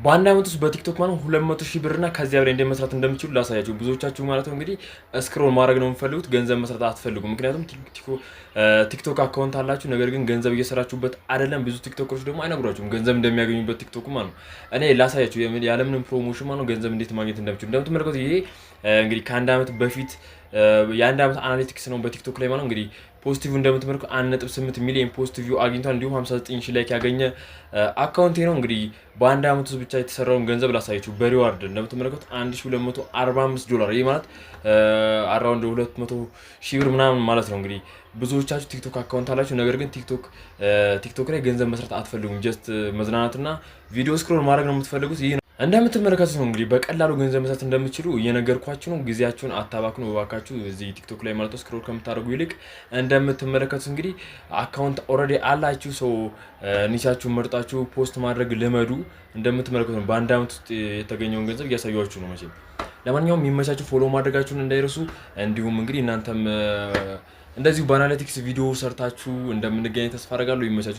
በአንድ ዓመት ውስጥ በቲክቶክ ማለት 200,000 ብርና ከዚያ በላይ እንዴት መስራት እንደምትችሉ ላሳያችሁ። ብዙዎቻችሁ ማለት ነው እንግዲህ scroll ማድረግ ነው የምትፈልጉት፣ ገንዘብ መስራት አትፈልጉም። ምክንያቱም ቲክቶክ account አላችሁ፣ ነገር ግን ገንዘብ እየሰራችሁበት አይደለም። ብዙ ቲክቶከሮች ደግሞ አይነግሯችሁም ገንዘብ እንደሚያገኙበት ቲክቶክ ማለት ነው። እኔ ላሳያችሁ ያለምንም promotion ማለት ነው ገንዘብ እንዴት ማግኘት እንደምትችሉ። እንደምትመለከቱት ይሄ እንግዲህ ከአንድ ዓመት በፊት የአንድ ዓመት analytics ነው በቲክቶክ ላይ ማለት ነው። እንግዲህ post view እንደምትመለከቱ 1.8 ሚሊዮን post view አግኝቷል። እንዲሁም 59 ሺህ like ያገኘ account ኤ ነው። እንግዲህ በአንድ ዓመት ውስጥ ብቻ የተሰራውን ገንዘብ ላሳያችሁ። በ reward እንደምትመለከቱት 1245 ዶላር፣ ይህ ማለት around 200 ሺህ ብር ምናምን ማለት ነው። እንግዲህ ብዙዎቻችሁ ቲክቶክ account አላችሁ፣ ነገር ግን ቲክቶክ ላይ ገንዘብ መስራት አትፈልጉም። Just መዝናናትና ቪዲዮ scroll ማድረግ ነው የምትፈልጉት። ይህ እንደምትመለከቱት ነው እንግዲህ በቀላሉ ገንዘብ መስራት እንደምትችሉ እየነገርኳችሁ ነው። ጊዜያችሁን አታባክኑ እባካችሁ እዚህ ቲክቶክ ላይ ማለት scroll ከምታደርጉ ይልቅ። እንደምትመለከቱት እንግዲህ account already አላችሁ፣ so niche ኣችሁን መርጣችሁ post ማድረግ ልመዱ። እንደምትመለከቱት ነው በአንድ ዓመት ውስጥ የተገኘውን ገንዘብ እያሳየኋችሁ ነው መቼም። ለማንኛውም የሚመቻችሁ follow ማድረጋችሁን እንዳይረሱ። እንዲሁም እንግዲህ እናንተም እንደዚሁ በ analytics ቪዲዮ ሰርታችሁ እንደምንገናኝ ተስፋ አደርጋለሁ። ይመቻችሁ።